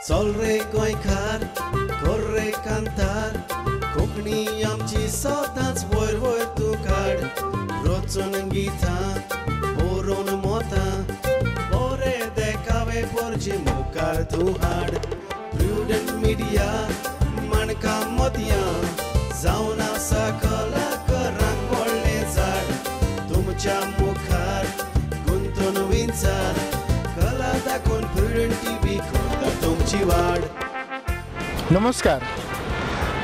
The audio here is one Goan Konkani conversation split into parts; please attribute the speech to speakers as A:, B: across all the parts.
A: चल रे गोंयकार कर रे कांतार, कोंकणी आमची सदांच वयर वयर तूं काड। रचून गितां बरोवन मोतां, बरे देखावे पोरचे मुखार तूं हाड। प्रुडंट मिडिया माणकां मोतयां, जावन आसा कलाकारांक व्हडलें झाड। तुमच्या मुखार गुंतून विंचार, कला दाखोवन प्रुडंट टीव्ही करता तुमची वाड।
B: नमस्कार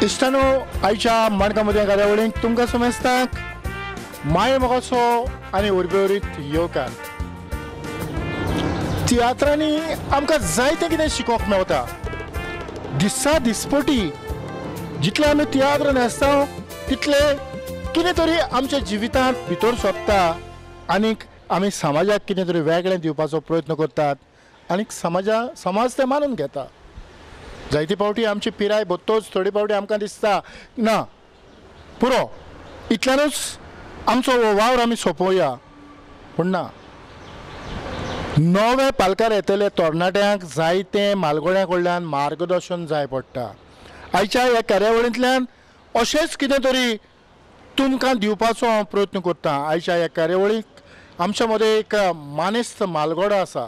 B: इश्टानो, आयच्या माणकां मोतयां कार्यावळींत तुमकां समेस्तांक माय मोगाचो आनी उर्बेवरीत येवकार। तियात्रांनी आमकां जायतें कितें शिकोवंक मेवता। दिसा दिसपटी जितले आमी तियात्र न्हेसता तितले कितें तरी आमच्या जिवितांत भितर सोदता आनीक आमी समाजाक कितें तरी वेगळें दिवपाचो प्रयत्न करतात आनीक समाज तें मानून घेता। जायते फावटी आमची पिराय बत्तोच थोडे फावटी आमकां दिसता ना पुरो इतल्यानूच आमचो हो वावर आमी सोंपोवया, पूण ना। नवे पालकार येतले तरणाट्यांक जायते म्हालगड्यां कडल्यान मार्गदर्शन जाय पडटा। आयच्या ह्या कार्यावळींतल्यान अशेंच कितें तरी तुमकां दिवपाचो हांव प्रयत्न करतां। आयच्या ह्या कार्यावळीक आमच्या मदें एक मानेस्त म्हालगडो आसा,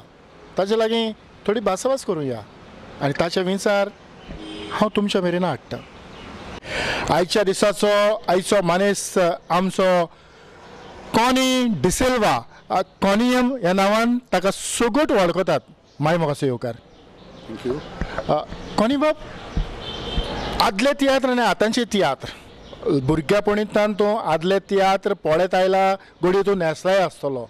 B: ताजे लागीं थोडी भासाभास करुया आनी ताचे विचार हांव तुमच्या मेरेन हाडटा। आयच्या दिसाचो आयचो मानेस्त आमचो कॉनी डिसिल्वा, कॉनियम ह्या नांवान ताका सगट वळखतात। माय म्हाका येवकार।
C: Thank you.
B: Connie बाब, आदले तियात्र आनी आतांचे तियात्र, भुरग्यापणींतल्यान तूं आदले तियात्र पळयत आयला, घडये तूं न्हेसलाय आसतलो,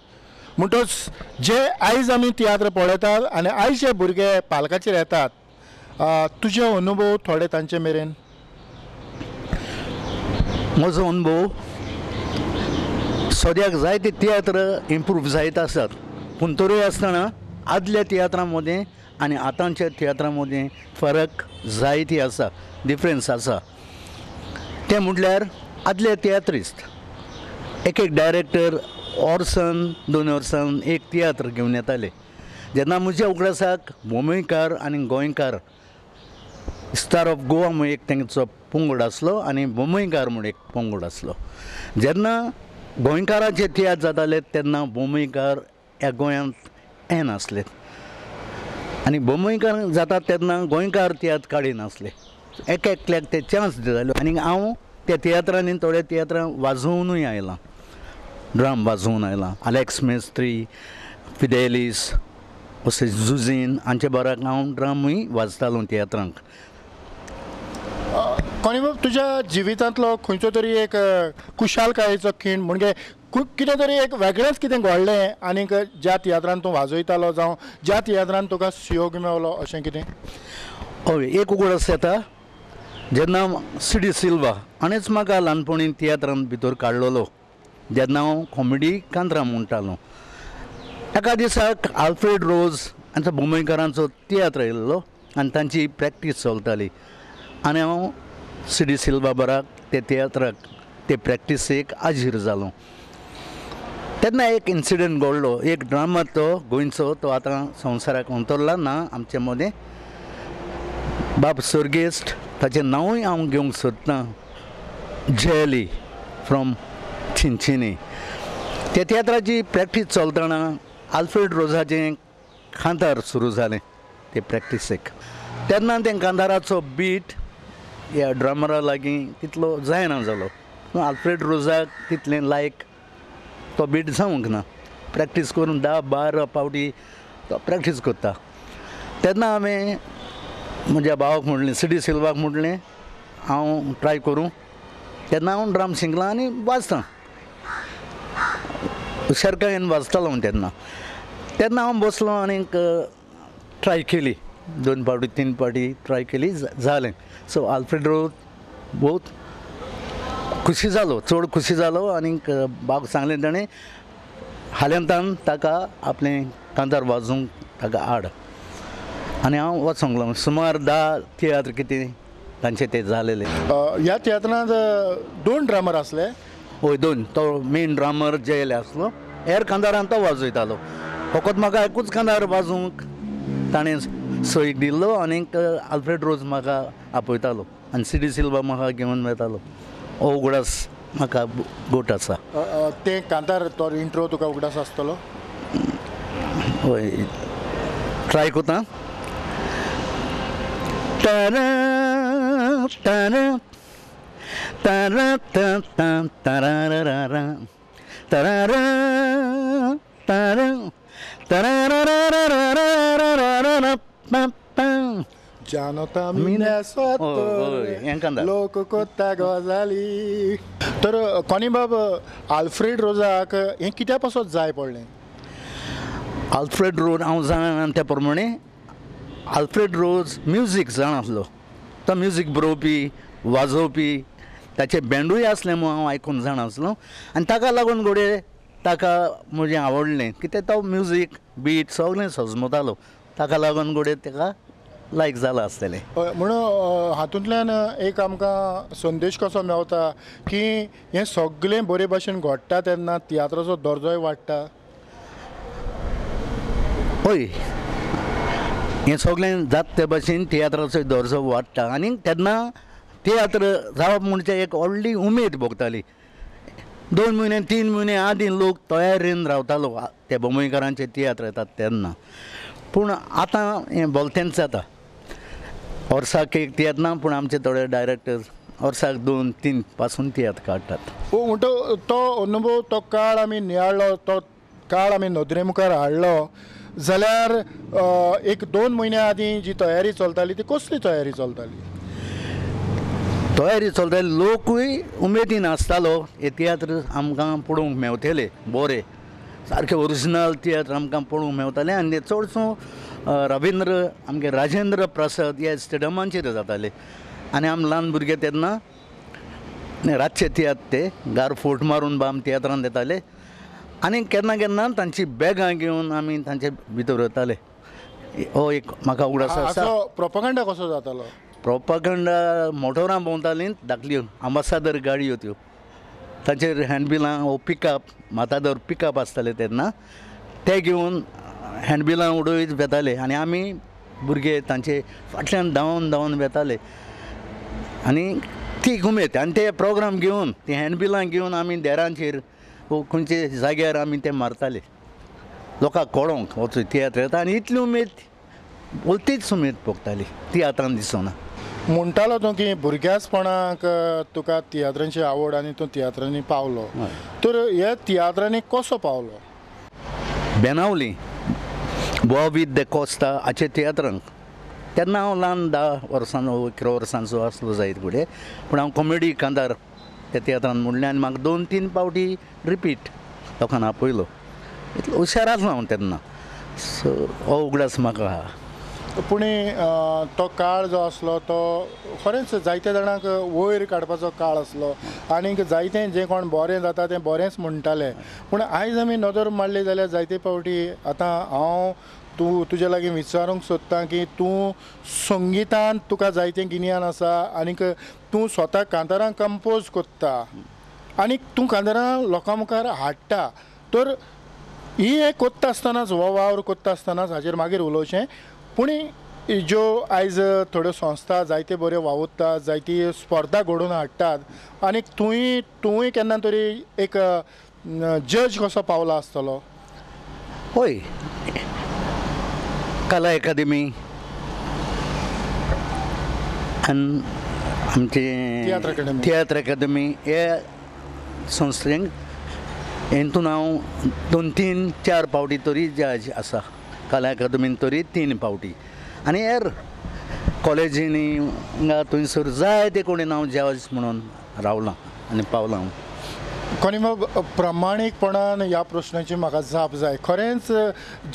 B: म्हणटच जे आयज आमी तियात्र पळयतात आनी आयज जे भुरगे पालकाचेर येतात, तुजे अनुभव थोडे तांचे मेरेन।
C: म्हजो अनुभव सद्याक जायते तियात्र इम्प्रूव जायत आसात, पूण तरूय आसतना आदल्या तियात्रां मदें आनी आतांच्या तियात्रां मदें फरक जायती आसा, डिफरन्स आसा। तें म्हटल्यार आदले तियात्रिस्त एक एक डायरेक्टर वर्सान दोन वर्सान एक तियात्र घेवन येताले। जेन्ना म्हज्या उगडासाक मुंबयकार आनी गोंयकार स्टार ऑफ गोवा म्हूण एक तांचो पंगड आसलो आनी मुंबयकार म्हूण एक पंगड आसलो। जेन्ना गोंयकाराचे तियात्र जाताले तेन्ना मुंबयकार ह्या गोंयांत येनासले आनी मुंबयकार जातात तेन्ना गोंयकार तियात्र काडिनासले, एक एकल्याक ते चान्स दिताले। आनी हांव त्या तियात्रांनी थोड्या तियात्रां वाजोवनूय आयलां, ड्रम वाजोवन आयलां। आलेक्स मेस्त्री, फिदेलीस, अशें जुझीन हांचे बराक हांव ड्रमूय वाजतालो तियात्रांक।
B: कॉनी बाब, तुज्या जिवितांतलो खंयचो तरी एक खुशालकायेचो खीण, म्हणजे कितें तरी एक वेगळेंच कितें घडलें आनीक ज्या तियात्रान तूं वाजयतालो जावं ज्या तियात्रान तुका सहयोग मेवलो, अशें कितें?
C: हय, एक उगडास येता जेन्ना सी डी सिल्वा हाणेंच म्हाका ल्हानपणी तियात्रान भितर काडलेलो। जेन्ना हांव कॉमेडी कांतरां म्हणटालो, एका दिसाक आल्फ्रेड रोज हांचो मुंबयकारांचो तियात्र आयिल्लो आनी तांची प्रॅक्टीस चलताली आनी हांव सी डी सिल्वा बराक ते तियात्राक ते प्रॅक्टिसेक हाजीर जालो। तेन्ना एक इन्सिडंट घडलो, एक ड्रामा तो गोंयचो, तो आतां संवसाराक अंतरला ना आमचे मदें, बाब सर्गेस्त, ताचें नांवूय हांव घेवंक सोदतां, जेली फ्रॉम चिंचिनी। त्या तियात्राची प्रॅक्टीस चलतना आल्फ्रेड रोजाचें कांतार सुरू जालें ते प्रॅक्टिसेक। तेन्ना तें कांताराचो बीट ह्या ड्रमरा लागीं तितलो जायना जालो, आल्फ्रेड रोजाक तितलें लायक तो बीट जावंक ना। प्रॅक्टीस करून 10-12 फावटी तो प्रॅक्टीस करता। तेन्ना हांवें म्हज्या भावाक म्हणलें, सी डी सिल्वाक म्हणलें, हांव ट्राय करूं। तेन्ना हांव ड्रम शिकलां आनी वाजतां, हुशारकायेन वाजतालो हांव तेन्ना। तेन्ना हांव बसलो आनीक ट्राय केली, 2 फावटी 3 फावटी ट्राय केली, जालें। सो आल्फ्रेड रोज बहुत खुशी जालो, चड खुशी जालो आनीक बाब सांगलें ताणें हाल्यांतान ताका आपलें कांतार वाजोवंक ताका हाड आनी हांव वचोंक लागलो। सुमार 10 तियात्र कितें तांचे ते जालेले।
B: ह्या तियात्रांत 2 ड्रमर आसले?
C: हय, 2। तो मेन ड्रमर जेल आसलो, हेर कांतारान तो वाजयतालो, फकत म्हाका एकूच कांतार वाजोवंक ताणें सय दिल्लो आनीक आल्फ्रेड रोज म्हाका आपयतालो आनी सी डी सिल्वा म्हाका घेवन वतालो. हो उगडास म्हाका गोट आसा.
B: तें कांतार तो इंट्रो तुका उगडास आसतलो?
C: हय, ट्राय करता. तारा तारा तारा तारा तारा तारा तारा
B: जानता लोक कोत्ता गजाली. तर कोनी बाब, आल्फ्रेड रोजाक हें कित्या पासत जाय पडलें?
C: आल्फ्रेड रोज हांव जाणा त्या प्रमाणे आल्फ्रेड रोज म्युजीक जाणा आसलो. तो म्युजीक बरोवपी, वाजोवपी, ताचें बँडूय आसलें म्हूण हांव आयकून जाणा आसलो आनी ताका लागून घडये ताका म्हजें आवडलें कित्याक तो म्युजीक बीट सगळें सजमतालो, ताका लागून घडये ताका लायक जालां आसतलें.
B: म्हणून हातूंतल्यान एक आमकां संदेश कसो मेवता की हें सगळें बरे भाशेन घडटा तेन्ना तियात्राचो दर्जोय वाडटा.
C: हय, हें सगळें जाता ते भाशेन तियात्राचो दर्जो वाडटा आनी तेन्ना तियात्र जावप म्हणजे एक व्हडली उमेद भोगताली. 2 म्हयने 3 म्हयने आदीं लोक तयारेन रावतालो ते बोमोयकारांचे तियात्र येतात तेन्ना. पूण आतां हें भलतेंच जाता. वर्साक एक तियात्र ना, पूण आमचे थोडे डायरेक्टर वर्साक 2-3 पासून तियात्र काडटात.
B: म्हणटा तो अनुभव, तो काळ आमी नियाळ्ळो, तो काळ आमी नदरे मुखार हाडलो जाल्यार एक 2 म्हयन्या आदीं जी तयारी चलताली ती कसली तयारी चलताली?
C: तयारी चलताली, लोकूय उमेदीन आसतालो हे तियात्र आमकां पळोवंक मेवतले, बरे सारके ओरिजिनल तियात्र आमकां पळोवंक मेवताले. आनी ते चडसो रविंद्र आमगे राजेंद्र प्रसाद ह्या स्टेडियमाचेर जाताले आनी आमी ल्हान भुरगे तेन्ना रातचे तियात्र ते गार फोट मारून बा आमी तियात्रान येताले आनी केन्ना केन्ना तांची बॅगां घेवन आमी तांचे भितर वताले. हो एक म्हाका उगडास आसा.
B: प्रोपगंडा कसो जातालो?
C: प्रोपगंडा मोटोरां भोंवतालीं, धाकल्यो आंबासादर गाडयो त्यो, तांचेर हँडबिलां वो पिकअप, मातादोर पिकअप आसताले तेन्ना, ते घेवन हँडबिलां उडयत वेताले आनी आमी भुरगे तांचे फाटल्यान धांवन धांवन वेताले आनी ती उमेद. आनी ते प्रोग्राम घेवन ती हँडबिलां घेवन आमी देरांचेर वो खंयचे जाग्यार आमी ते मारताले लोकांक कळोंक वचूं तियात्र येता. आनी इतली उमेद, भलतीच उमेद भोगताली ती आतां दिसना.
B: म्हणटालो तूं की भुरग्याचपणाक तुका तियात्रांची आवड आनी तूं तियात्रांनी पावलो, तर ह्या तियात्रांनी कसो पावलो?
C: बेनावली बोवा दे कोस्ता हाचे तियात्रांक तेन्ना हांव ल्हान 10 वर्सांचो 11 वर्सांचो आसलो जायत घडये, पूण हांव कॉमेडी कांतार त्या तियात्रान म्हणलें आनी म्हाका 2-3 पावटी रिपीट लोकांक आपयलो. इतलो हुशार आसलो हांव तेन्ना. सो हो उगडास म्हाका आहा.
B: पूण तो काळ जो आसलो तो खरेंच जायते जाणांक वयर काडपाचो काळ आसलो आनीक जायते जें कोण बरें जाता तें बरेंच म्हणटाले. पूण आयज आमी नदर मारली जाल्यार जायते फावटी आतां हांव तूं तुजे लागीं विचारूंक सोदता की तूं संगितान तुका जायतें गिन्यान आसा आनीक तूं स्वता कांतारां कंपोज करता आनी तूं कांतारां लोकां मुखार हाडटा, तर ही हें करता आसतनाच, हो वावर करता आसतनाच हाचेर मागीर उलोवचें. पूण ज्यो आयज थोड्यो संस्था जायते बऱ्यो वावुरतात, जायती स्पर्धा घडोवन हाडटात आनी तूंय केन्ना तरी एक जज कसो पावला आसतलो?
C: हय, कला अकादमी आनी आमचे तियात्र अकादमी हे संस्थेक हेतून हांव 2-3-4 पावटी तरी जज आसा. कला अकादमीन तरी 3 पावटी आनी हेर कॉलेजींनी हांगा थंयसर जायते कडेन हांव जज म्हणून रावलां आनी पावलां हांव.
B: कोनी बाब, प्रामाणीकपणान ह्या प्रश्नाची म्हाका जाप जाय. खरेंच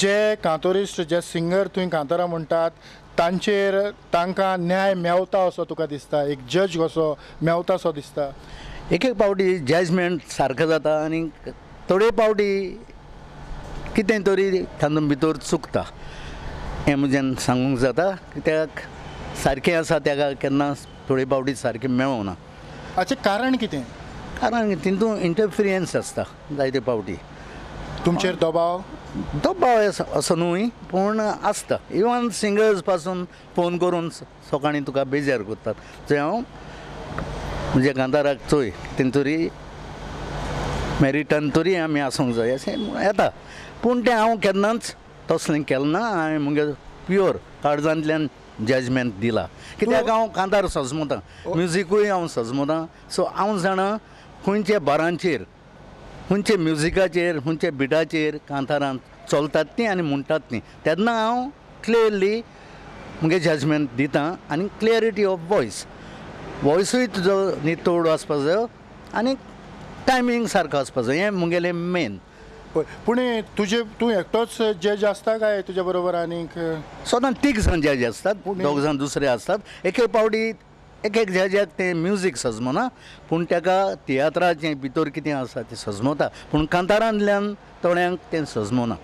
B: जे कांतोरिस्ट, जे सिंगर तुवें कांतारां म्हणटात तांचेर तांकां न्याय मेवता असो तुका दिसता? एक जज कसो मेवता असो दिसता?
C: एक एक पावटी जजमेंट सारकें जाता आनी थोडे पावटी कितें तरी तातूंत भितर चुकता, हें म्हज्यान सांगूंक जाता. कित्याक सारकें आसा ताका केन्ना थोडे पावटी सारकें मेळना.
B: हाचें कारण कितें?
C: कारण तितून इंटरफिरियन्स आसता जायते पावटी.
B: तुमचेर दबाव?
C: दबाव असो न्हय पूण आसता. इवन सिंगर्स पासून फोन करून सकाळीं तुका बेजार करतात जंय हांव म्हज्या कांताराक चोय तें तरी मेरिटान तरी आमी आसूंक जाय अशें येता. पूण तें हांव केन्नाच तसलें केलें ना. हांवें म्हगे प्युअर काळजांतल्यान जजमेंट दिला कित्याक हांव कांतार सजमता, म्युजिकूय हांव सजमता. सो हांव जाणा खंयच्या बारांचेर खंयच्या म्युजिकाचेर खंयच्या बिटाचेर कांतारान चलतात ती आनी म्हणटात ती, तेन्ना हांव क्लियरली म्हगे जजमेंट दिता. आनी क्लियरिटी ऑफ वॉयस, वॉयसूय तुजो नितळ आसपा जायो आनी टायमींग सारको आसपा जाय, हें म्हगेलें मेन.
B: पूण तुजे तूं एकटोच जज आसता काय तुज्या बरोबर आनीक?
C: सदां तीग जाण जज आसतात, दोग जाण दुसरे आसतात. एक एक पावटी एक एक जजाक तें म्युजीक सजमना पूण ताका तियात्राचें भितर कितें आसा तें सजमता, पूण कांतारांतल्यान थोड्यांक तें सजमना.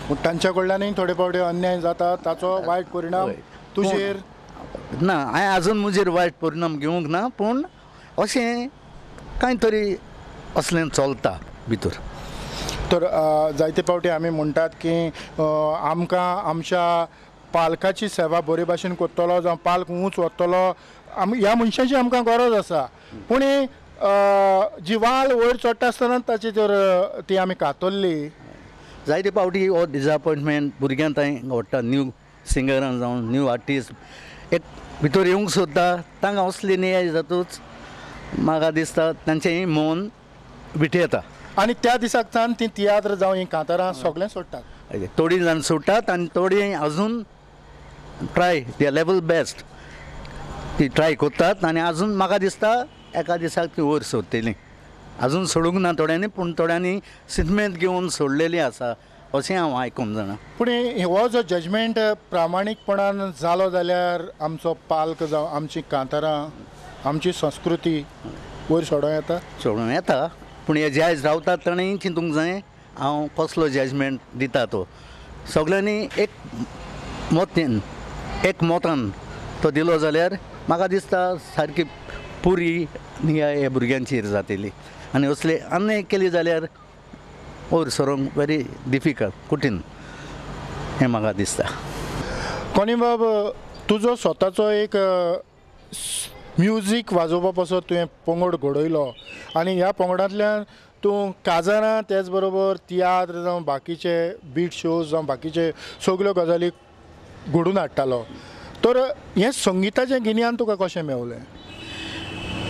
B: पूण तांच्या कडल्यानूय थोडे फावटी अन्याय जाता, ताचो वायट परिणाम तुजेर
C: ना? हांवें आजून म्हजेर वायट परिणाम घेवंक ना, पूण अशें कांय तरी असलें चलता भितर.
B: तर जायते फावटी आमी म्हणटात की आमकां आमच्या पालकाची सेवा बरे भाशेन करतलो जावं पालक ऊंच वतलो आमी ह्या मनशाची आमकां गरज आसा. पूण जी वाल वयर चडटा आसतना ताची जर ती आमी कातरली
C: जायते फावटी हो डिजअपॉयंटमेंट भुरग्यांक थंय घडटा. न्यू सिंगरान जावं न्यू आर्टिस्ट एक भितर येवंक सोदता, तांकां असली नियाळ जातूच म्हाका दिसता तांचें मन विटयता
B: आनी त्या दिसाक सावन ती तियात्र जावं हीं कांतारां सगळें सोडटात.
C: थोडीं जाण सोडटात आनी थोडीं अजून ट्राय the level best ती ट्राय करतात आनी अजून म्हाका दिसता एका दिसाक ती वयर सोदतली. अजून सोडूंक ना थोड्यांनी, पूण थोड्यांनी सिटमेंट घेवन सोडलेली आसा अशें हांव आयकूंक जाणा.
B: पूण हो जो जजमेंट प्रामाणीकपणान जालो जाल्यार आमचो पालक जावं आमची कांतारां आमची संस्कृती वयर सोडूं येता?
C: सोडूं येता, पूण हे जज रावतात ताणें चिंतूंक जाय हांव कसलो जजमेंट दिता तो. सगळ्यांनी एक मतीन एक मतान तो दिलो जाल्यार म्हाका दिसता सारकी पुरी ह्या भुरग्यांचेर जातली आनी असले अन्याय केली जाल्यार वयर सरोंक वेरी डिफिकल्ट, कठीण हें म्हाका दिसता.
B: कोनी बाब, तुजो स्वताचो एक म्युजीक वाजोवपा पासत तुवें पंगड घडयलो आनी ह्या पंगडांतल्यान तूं काजारां तेच बरोबर तियात्र जावं बाकीचे बीट शोज जावं बाकीचे सगल्यो गजाली घडून हाडटालो, तर हें संगिताचें गिन्यान तुका कशें मेवलें?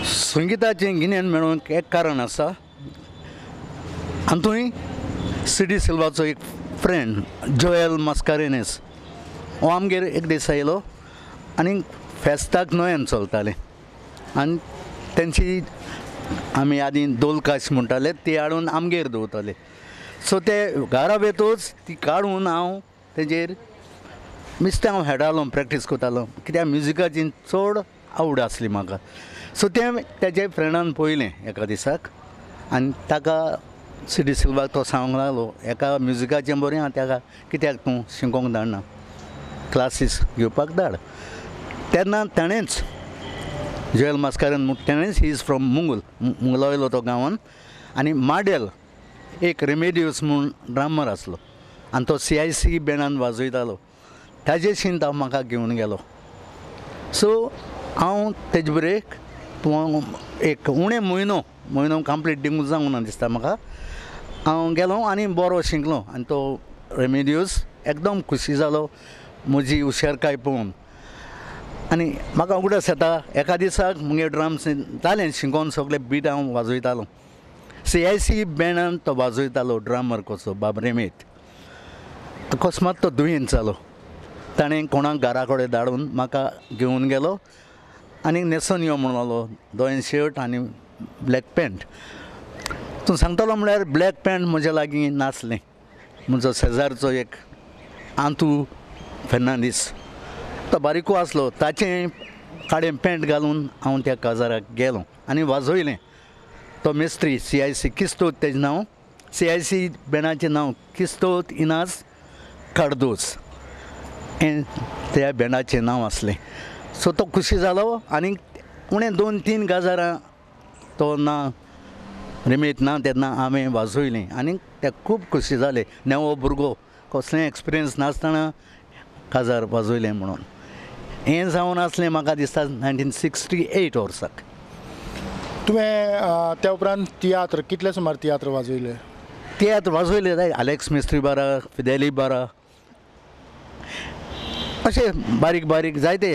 C: संगिताचें गिन्यान मेळोवंक एक कारण आसा. आनी सी डी सिल्वाचो एक फ्रेंड जोएल मास्कारेनेस हो आमगेर एक दीस आयलो आनी फेस्ताक नोयन चलतालें आनी तेंची आमी आदीं दोलकाश म्हणटाले ती हाडून आमगेर दवरताले. सो ते घरा वेतूच ती काडून हांव तेजेर मिस्तें हांव हेडालो, प्रॅक्टीस करतालो कित्याक म्युजिकाची चड आवड आसली म्हाका. सो तें तेजे फ्रेंडान पळयलें एका दिसाक आनी ताका सी डी सिल्वाक तो सांगूंक लागलो एका म्युजिकाचें बरें आहा ताका कित्याक तूं शिकोवंक धाडना, क्लासीस घेवपाक धाड. तेन्ना ताणेंच जोएल मास्कारेन म्हूण ताणेंच, he is from Mungul, Mongla वयलो तो गांवान, आनी माडेल एक रेमेडियोस म्हूण ड्रामर आसलो आनी तो सी I C बँडान वाजयतालो, ताजे शीन तो म्हाका घेवन गेलो. सो हांव तेजे बरेक एक उणें म्हयनो म्हयनो कंप्लीट दिवंक जावंक ना दिसता म्हाका, हांव गेलो आनी बरो शिकलो आनी तो रेमेडियोस एकदम खुशी जालो म्हजी हुशारकाय पळोवन. आनी म्हाका उगडास येता एका दिसाक म्हगे ड्रम्स जालें शिकोवन सगळे बीट हांव वाजयतालो, सी I C बँडान तो वाजयतालो ड्रमर कसो बाब रेमेत. अकस्मात तो दुयेंत जालो, ताणें कोणाक घरा कडेन धाडून म्हाका घेवन गेलो आनी न्हेसून यो म्हणलो, दोन शर्ट आनी ब्लॅक पॅन्ट. तूं सांगतलो म्हळ्यार ब्लॅक पॅन्ट म्हज्या लागीं नासलें. म्हजो शेजारचो एक आंतू फेर्नांदीस तो बारीकू आसलो, ताचें काळें पॅन्ट घालून हांव त्या काजाराक गेलो आनी वाजयलें. तो मिस्त्री सी I C किस्तोद तेजें नांव, सी I C बँडाचें नांव किस्तोद इनास कार्दोज हें त्या बँडाचें नांव आसलें. सो तो खुशी जालो आनी उणें 2-3 काजारां तो ना रेमेत ना तेन्ना हांवें वाजयलें आनी ते खूब खोशी जाले. नवो भुरगो कसलें एक्सपिरियन्स नासतना काजार वाजयलें म्हणून. हें जावन आसलें म्हाका दिसता 1968 वर्साक.
B: तुवें त्या उपरांत तियात्र कितले सुमार तियात्र वाजयले?
C: तियात्र वाजयले जाय आलेक्स मिस्त्री बारा, फिदेली बारा, अशे बारीक बारीक जायते.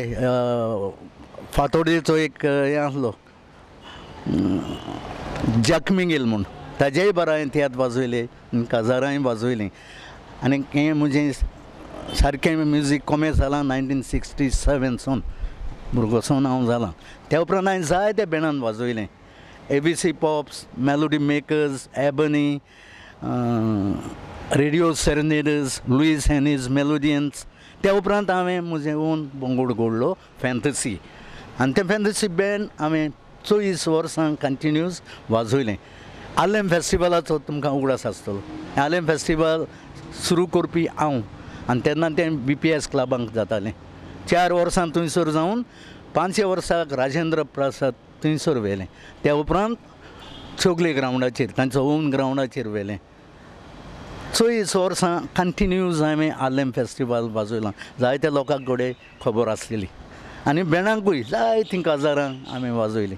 C: फातोडेचो एक हें आसलो जॅक मिंगेल म्हूण, ताजेय बारा हांवें तियात्र वाजयले, काजारांय वाजयलीं. आनी हें म्हजें सारकें म्युजीक कॉमेस जालां 1967 सावन, भुरगो सावन हांव जालां. त्या उपरांत हांवें जायते बँडान वाजयलें, ABC Pops, Melody Makers, Ebony, Radio Serenaders, Louis Henny's Melodians. त्या उपरांत हांवें म्हजें ओन बंगोड घडलो फॅन्टसी, आनी तें फॅन्टसी बँड हांवें 24 वर्सां कंटिन्यूस वाजयलें. आलेम फेस्टिवलाचो तुमकां उगडास आसतलो. आलेम फेस्टिवल सुरू करपी हांव, आनी तेन्ना तें BPS क्लबांक जातालें. 4 वर्सां थंयसर जावन 5 वर्साक राजेंद्र प्रसाद थंयसर व्हेलें. त्या उपरांत चोगले ग्रावंडाचेर, तांचो ओन ग्रावंडाचेर व्हेलें. 24 वर्सां कंटिन्यूज हांवें आलेम फेस्टिवल वाजयलां. जायत्या लोकांक कडेन खबर आसलेली आनी बँडांकूय जायतीं काजारां हांवें वाजयलीं.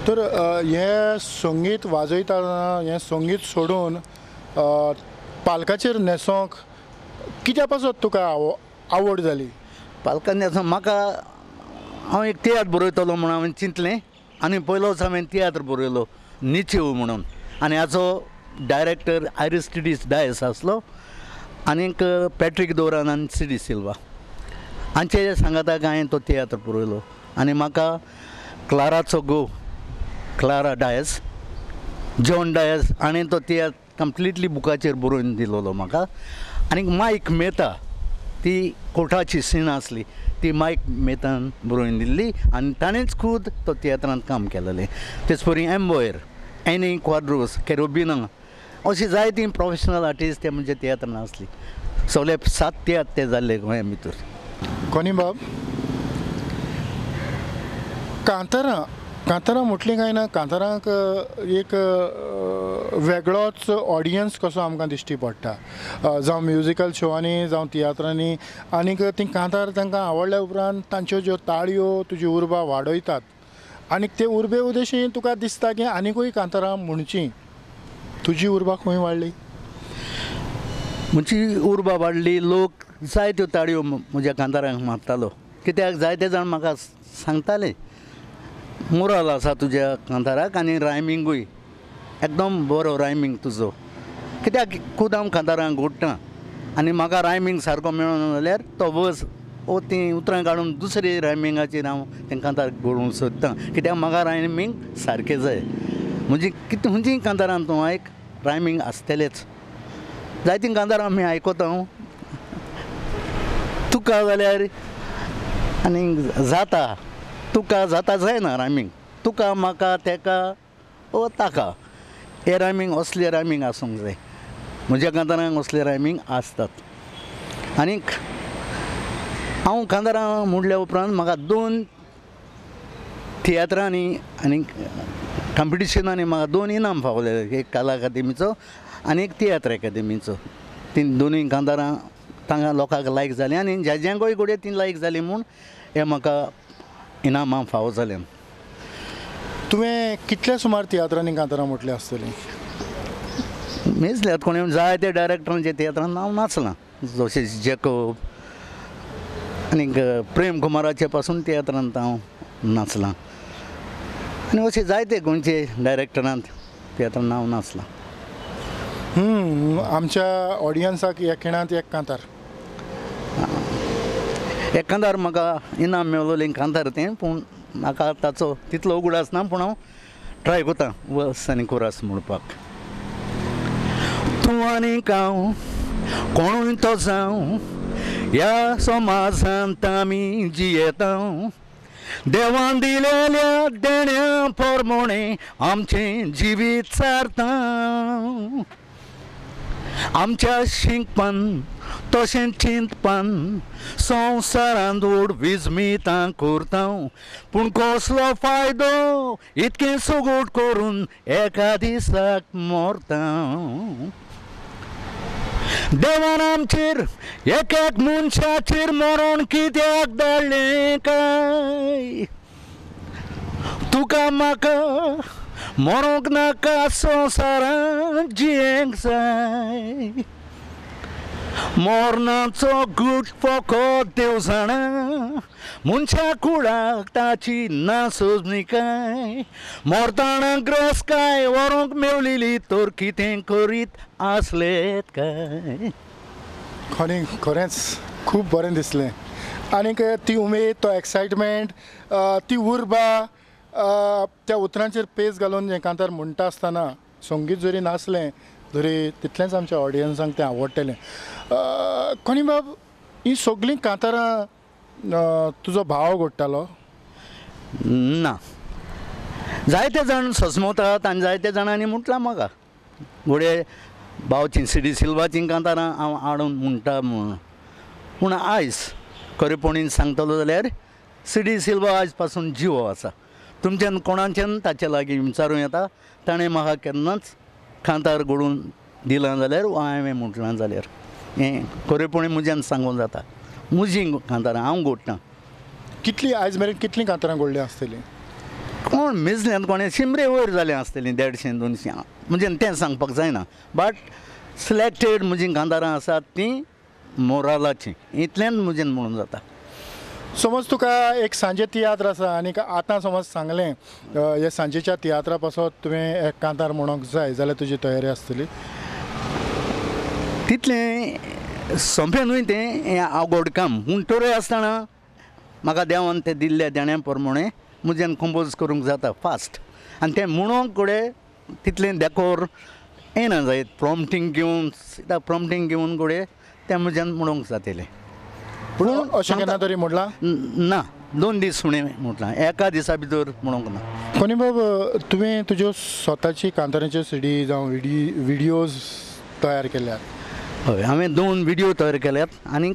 B: तर हें संगीत वाजयतना, हें संगीत सोडून पालकाचेर न्हेसोंक कित्या पासत तुका आवड जाली?
C: पालकान न्हेसोंक म्हाका, हांव एक तियात्र बरयतलो म्हूण हांवें चिंतलें आनी पयलोच हांवें तियात्र बरयलो निचेव म्हणून. आनी हाचो डायरेक्टर आरिस्टिडीस डायस आसलो आनीक पॅट्रीक दोरान आनी सी डी सिल्वा हांचे सांगाताक हांवें तो तियात्र बरयलो. आनी म्हाका क्लाराचो घोव क्लारा डायस, जॉन डायस हाणें तो तियात्र कंप्लिटली बुकाचेर बरोवन दिलोलो म्हाका. आनी मायक मेहता, ती कोर्टाची सीन आसली, ती मायक मेहतान बरोवन दिल्ली आनी ताणेंच खूद तो तियात्रांत काम केलेलें. तेच परी एम्बोयर, एनी क्वाड्रोस, केरोबिना, अशी जायतीं प्रोफेशनल आर्टिस्ट ते म्हणजे तियात्रान आसली. सगळे 7 तियात्र ते जाल्ले गोंया भितर.
B: कोनी बाब, कांतारां कांतारां म्हटलीं काय ना, कांतारांक एक वेगळोच ऑडियन्स कसो आमकां दिश्टी पडटा, जावं म्युजिकल शोवांनी जावं तियात्रांनी. आनीक तीं कांतार तांकां आवडल्या उपरांत तांच्यो ज्यो ताळयो तुजी उर्बा वाडयतात आनी ते उर्बे उदेशी तुका दिसता की आनिकूय कांतारां म्हणचीं. तुजी उर्बा खंय वाडली?
C: म्हजी उर्बा वाडली, लोक जायत्यो ताळयो म्हज्या कांतारांक मारतालो. कित्याक जायते जाण म्हाका सांगताले मोराल आसा तुज्या कांताराक आनी रायमिंगूय एकदम बरो रायमींग तुजो. कित्याक खूद हांव कांतारांक घोडटा आनी म्हाका रायमींग सारको मेळना जाल्यार तो वर्स ओ तीं उतरां काडून दुसरे रायमिंगाचेर हांव तें कांतार घडोवंक सोदतां. कित्याक म्हाका रायमींग सारकें जाय. म्हजी कितें खंयचीय कांतारां तूं आयक, रायमींग आसतलेंच. जायतीं कांतारां आमी आयकता हांव, तुका जाल्यार आनी जाता, तुका जाता जायना रायमींग, तुका म्हाका तेका ओ ताका, हे रायमींग असले रायमींग आसूंक जाय. म्हज्या कांतारांक असले रायमींग आसतात. आनीक हांव कांतारां म्हणल्या उपरांत म्हाका 2 तियात्रांनी आनी कॉम्पिटिशनांनी म्हाका 2 इनाम फावले, एक कला अकादेमीचो आनी एक तियात्र अकादेमीचो. तीं दोनूय कांतारां तांकां लोकांक लायक जालीं आनी जजांकूय घडये तीं लायक जालीं म्हूण हें म्हाका इनामां फावो जालें.
B: तुवें कितल्या सुमार तियात्रांनी कांतारां म्हटलीं आसतलीं?
C: मेजल्यात कोणें, जायते डायरेक्टरांच्या तियात्रांत हांव नाचलां, जशें जेकोब आनीक प्रेम कुमाराचे पासून तियात्रांत हांव नाचलां आनी अशे जायते गोंयचे डायरेक्टरांत तियात्रांत हांव नाचलां.
B: आमच्या ऑडियन्साक ह्या खिणांत एक कांतार,
C: एक कांतार म्हाका इनाम मेळलेलें कांतार तें, पूण म्हाका ताचो तितलो उगडास ना, पूण हांव ट्राय करता वर्स आनी कोरास म्हणपाक. तूं आनी हांव कोणूय तो जावं, ह्या समाजांत आमी जियेता, देवान दिलेल्या देण्या प्रमाणे आमचें जिवीत सारता, आमच्या शिकपान तशें चिंतपान संवसारांत व्हड विजमितां करता पूण कसलो फायदो इतकें सगट करून एका दिसाक मरता. देवान आमचेर एक एक मनशाचेर मरण कित्याक धाडलें काय तुका म्हाका मरोंक नाका संवसारांत जियेंक जाय. मरणाचो गूट फकत देव जाणा मनशा कुळाक ताची ना सोजणिकाय मरताना ग्रसकाय व्हरूंक मेवलेली तर कितें करीत आसलेत काय.
B: खरें खरेंच खूब बरें दिसलें आनीक ती उमेद तो एक्सायटमेंट ती उर्बा त्या उतरांचेर पेज घालून हें कांतार म्हणटा आसतना संगीत जरी नासलें तरी तितलेंच आमच्या ऑडियन्सांक तें आवडटलें. कोनी बाब ही सगळीं कांतारां तुजो भाव घडटालो
C: ना? जायते जाण सजमवतात आनी जायते जाणांनी म्हटलां म्हाका घोडये भावची सी डी सिल्वाचीं कांतारां हांव हाडून म्हणटा म्हणून. पूण आयज खरेपणीन सांगतलो जाल्यार सी डी सिल्वा आयज पासून जिवो आसा. तुमच्यान कोणाच्यान ताचे लागीं विचारूं येता ताणें म्हाका केन्नाच कांतार घडोवन दिलां जाल्यार वा हांवें म्हटलां जाल्यार हें खरेपणी म्हज्यान सांगूंक जाता. म्हजीं कांतारां हांव घडटा.
B: कितली आयज मेरेन कितलीं कांतारां घडलीं आसतलीं?
C: कोण मेजल्यान कोणें शिमरे वयर जालें आसतलीं 150 200 म्हज्यान तें सांगपाक जायना बट सिलेक्टेड म्हजीं कांतारां आसात तीं मोरालाचीं इतल्यान म्हज्यान म्हणून जाता.
B: समज तुका एक सांजे तियात्र आसा आनी आतां समज सांगलें हे सांजेच्या तियात्रा पासत तुवें एक कांतार म्हणूंक जाय जाल्यार तुजी तयारी आसतली?
C: तितलें सोंपें न्हय तें हें आवगड काम पूण तोरय आसतना म्हाका देवान तें दिल्ल्या देण्या प्रमाणें म्हज्यान कंपोज करूंक जाता फास्ट आनी तें म्हणूंक कडेन तितलें डेकोर येना जायत प्रॉम्पटींग घेवन सिदा प्रॉम्पटींग घेवन कडेन तें म्हज्यान म्हणूंक जातलें.
B: पूण अशें केन्ना तरी म्हणलां
C: ना? 2 दीस फुडें म्हटलां एका दिसा भितर म्हणूंक ना.
B: कोनी बाब तुवें तुज्यो स्वताची कांतारांच्यो सीडी जावं विडियोज तयार केल्यात?
C: हय हांवें 2 विडियो तयार केल्यात आनी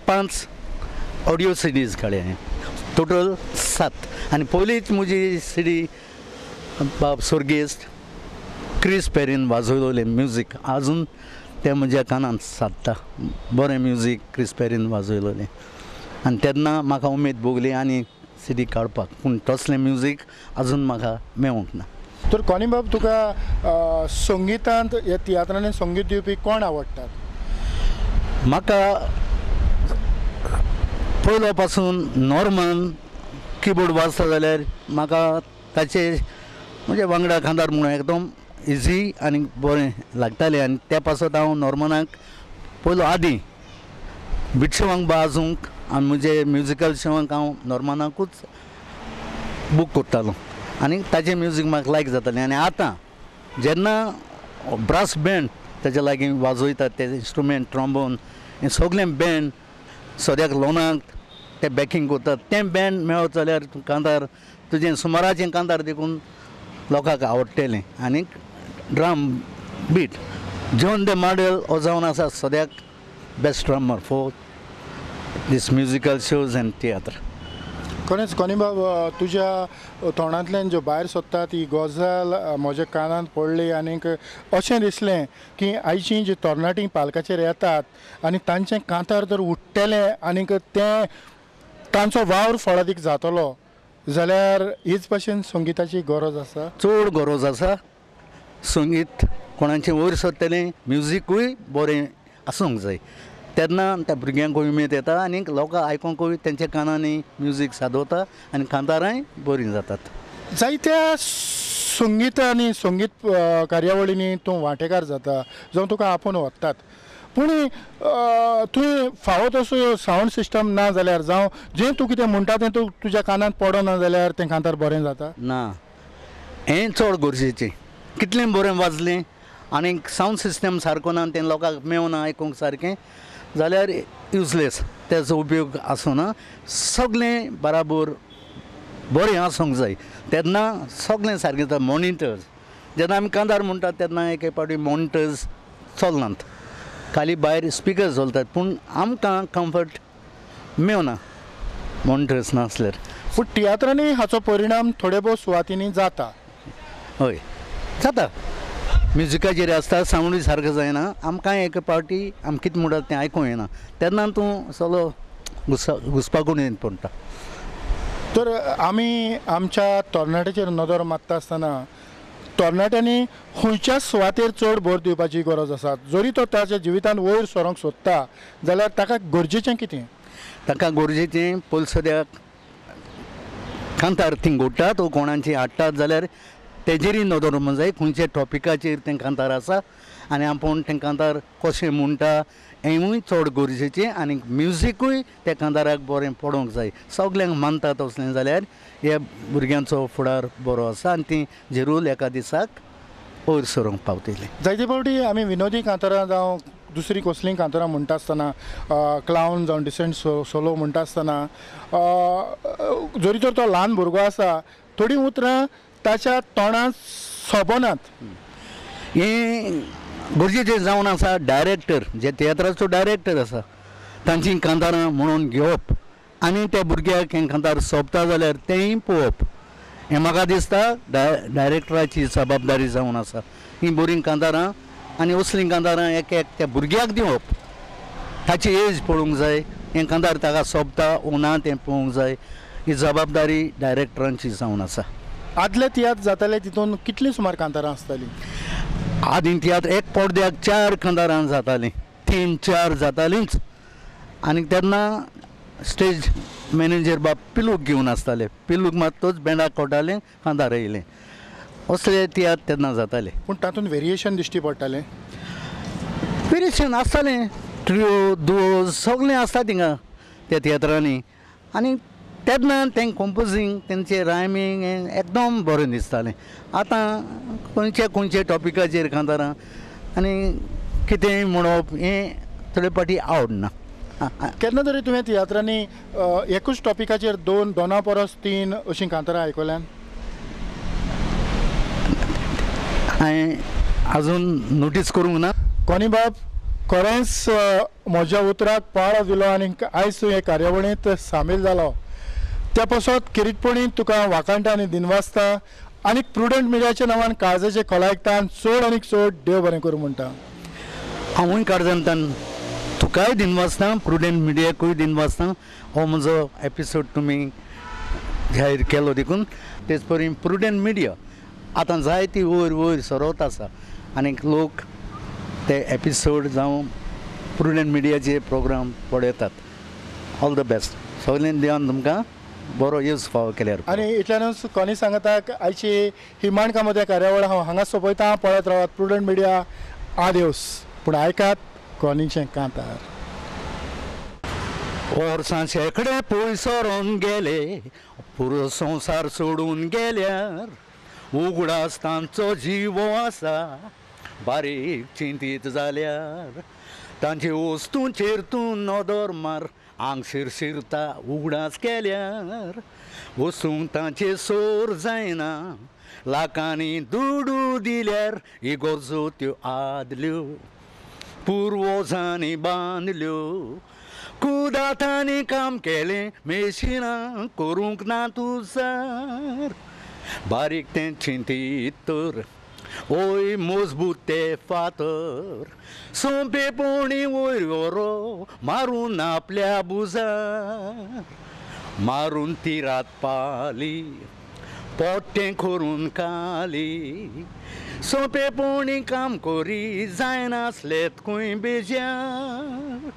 C: 5 ऑडियो सिडीज काडल्या हांवें टोटल 7. आनी पयलीच म्हजी सिडी बाब स्वर्गेस्त क्रिस पेरीन वाजयलोलें म्युजीक आजून तें म्हज्या कानांत सादता. बरें म्युजीक क्रिस पेरीन वाजयलोलें आनी तेन्ना म्हाका उमेद भोगली आनी सिडी काडपाक पूण तसलें म्युजीक आजून म्हाका मेळूंक ना.
B: तर कोनी बाब तुका संगितांत ह्या तियात्रांनी संगीत दिवपी कोण आवडटात?
C: म्हाका पयलो पासून नॉर्मन किबोर्ड वाजता जाल्यार म्हाका ताचे म्हणजे वांगडा खांदार म्हणून एकदम इजी आनी बरें लागतालें आनी त्या पासत हांव नॉर्मनाक पयलो आदी बिटशेवांक बाजूंक आनी म्हजे म्युजिकल शोवांक हांव नॉर्मनाकूच बूक करतालो आनी ताचें म्युजीक म्हाका लायक जातालें. आनी आतां जेन्ना ब्रास बँड ताच्या लागीं वाजयतात ते इंस्ट्रुमेंट ट्रोम्बोन हें सगळें बँड सद्याक लोनाक ते बॅकींग करतात तें बँड मेळत जाल्यार कांतार तुजें सुमाराचें कांतार देखून लोकांक आवडटलें. आनी ड्रम बीट जॉन दे माडेल हो जावन आसा सद्याक best drummer for this musical shows and tiatr.
B: खरेंच कोनी बाब तुज्या तोंडांतल्यान ज्यो भायर सोदता ती गजाल म्हज्या कानांत पडली आनीक अशें दिसलें की आयचीं जी तरणाटीं पालकाचेर येतात आनी तांचें कांतार जर उठ्ठलें आनीक तें तांचो वावर फळादीक जातलो जाल्यार हीच भाशेन संगिताची गरज आसा,
C: चड गरज आसा. संगीत कोणाचें वयर सरतलें म्युजिकूय बरें आसूंक जाय तेन्ना त्या भुरग्यांकूय उमेद येता आनी लोकांक आयकोंकूय तेंच्या कानांनी म्युजीक सादवता आनी कांतारांय बरीं जातात.
B: जायत्या संगीत आनी संगीत कार्यावळींनी तूं वांटेकार जाता जावं तुका आपोवन व्हरतात पूण तुवें फावो तसो सावंड सिस्टम ना जाल्यार जावं जें तूं कितें म्हणटा तें तूं तुज्या कानांत पडना जाल्यार तें कांतार बरें जाता
C: ना? हें चड गरजेचें. कितलें बरें वाजलें आनी सावंड सिस्टम सारको ना तें लोकांक मेवना आयकूंक सारकें जाल्यार युजलेस तेजो उपयोग आसना. सगळें बराबर बरें आसूंक जाय तेन्ना सगळें सारकें जाता. मॉनिटर्स जेन्ना आमी कांतार म्हणटात तेन्ना एक एक फावटी मॉनिटर्स चलनात खाली भायर स्पिकर चलतात पूण आमकां कम्फर्ट मेवना मॉनिटर्स नासल्यार.
B: पूण तियात्रांनी हाचो परिणाम थोडे भोव सुवातींनी जाता.
C: हय जाता, म्युजिकाचेर आसता, सावंडूय सारको जायना, आमकां एक पावटी आम कितें म्हणटात तें आयकूंक येना, तेन्ना तूं सगळो घुसपाकून येत पडटा.
B: तर आमी आमच्या तरणाट्याचेर नदर मारता आसतना तरणाट्यांनी खंयच्या सुवातेर चड भर दिवपाची गरज आसा? जरी तो ताच्या जिवितांत वयर सरोंक सोदता जाल्यार ताका गरजेचें कितें?
C: ताका गरजेचें पयलीं सद्याक कांतार थंय घडटात वो कोणाची हाडटात जाल्यार तेजेरूय नदर दवरूंक जाय, खंयच्या टॉपिकाचेर तें कांतार आसा आनी आपूण तें कांतार कशें म्हणटा हेंवूय चड गरजेचें आनी म्युजिकूय त्या कांताराक बरें पडोवंक जाय. सगल्यांक मानता तसलें जाल्यार ह्या भुरग्यांचो फुडार बरो आसा आनी तीं जरूर एका दिसाक वयर सरूंक पावतलीं.
B: जायते फावटी आमी विनोदी कांतारां जावं दुसरी कसलीं कांतारां म्हणटा आसतना, क्लावन जावं डिसंट सोलो म्हणटा आसतना जरी तर तो ल्हान भुरगो आसा थोडीं उतरां ताच्या तोंडांत सोबनात.
C: हें गरजेचें जावन आसा डायरेक्टर, जे तियात्राचो डायरेक्टर आसा तांची कांतारां म्हणून घेवप आनी त्या भुरग्याक हें कांतार सोंपता जाल्यार तेंय पळोवप, हें म्हाका दिसता डायरेक्टराची जबाबदारी जावन आसा. हीं बरीं कांतारां आनी असलीं कांतारां एक एक त्या भुरग्याक दिवप, ताची एज पळोवंक जाय, हें कांतार ताका सोंपता ओ ना तें पळोवंक जाय, ही जबाबदारी डायरेक्टरांची जावन आसा.
B: आदले तियात्र जाताले तितून कितलीं सुमार कांतारां आसतालीं?
C: आदीं तियात्र एक पडद्याक 4 कांतारां जातालीं, 3-4 जातालींच. आनी तेन्ना स्टेज मॅनेजर बाब पिलूक घेवन आसताले, पिलूक मात्तोच बँडाक कोटालें, कांतार येयलें, असले तियात्र तेन्ना जाताले.
B: पूण तातूंत वेरिएशन दिश्टी पडटालें?
C: वेरिएशन आसतालें, ट्रियो दुओ सगळें आसता थिंगा त्या तियात्रांनी. आनी तेन्ना तें कंपोजींग तेंचें रायमींग हें एकदम बरें दिसतालें. आतां खंयच्या खंयच्या टॉपिकाचेर कांतारां आनी कितेंय म्हणप हें थोडे फावटी आवडना.
B: केन्ना तरी तुवें तियात्रांनी एकूच टॉपिकाचेर 2 परस 3 अशीं कांतारां आयकल्यान?
C: हांवें आजून नोटीस करूंक ना.
B: कोनी बाब, खरेंच म्हज्या उतराक पाळो दिलो आनी आयज तूं हे कार्यावळींत सामील जालो त्या पासत किरीटपणी तुका वाखाणटा आनी दिनवासता आनी प्रुडंट मिडियाच्या नांवान काळजाचे खोलायकतान चड आनी चड देव बरें करूं म्हणटा.
C: हांवूय काळजांतल्यान तुकाय दिनवासता, प्रुडंट मिडियाकूय दिनवासता. हो म्हजो एपिसोड तुमी जाहीर केलो देखून. तेच परी प्रुडंट मिडिया आतां जायती वयर वयर सरत आसा आनी लोक ते एपिसोड जावं प्रुडंट मिडियाचे प्रोग्राम पळयतात. ऑल the best, सगळ्यांनी देवान तुमकां बरो यूज फावो केल्यार.
B: आनी इतल्यानूच कोनी सांगता आयची ही माणकां कार्यावळ हांव हांगा सोंपयता. पळयत रावात प्रुडंट मिडिया. आदेवस. पूण आयकात कोनीचें कांतार.
C: वर्सां शेंकडे पयस सरोन गेले, पुरो संवसार सोडून गेल्यार उगडास तांचो जिवो आसा बारीक चिंतीत जाल्यार तांचे वस्तूंचेर तूं नदर मार, आंग शिरशिरता उगडास केल्यार वचूंक तांचे सोर जायना, लाखांनी दुडू दिल्यार इगर्जो त्यो आदल्यो पुर्वजांनी बांदल्यो, कुदातांनी काम केलें मेशिनां करूंक ना तुजार, बारीक तें चिंतीत तर ओय मजबूत ते फातर, सोंपेपणी वयर वरो मारून आपल्या बुजार, मारून ती रात पाली पोटें करून काली, सोंपेपणी काम करी जायनासलेत खंय बेजार.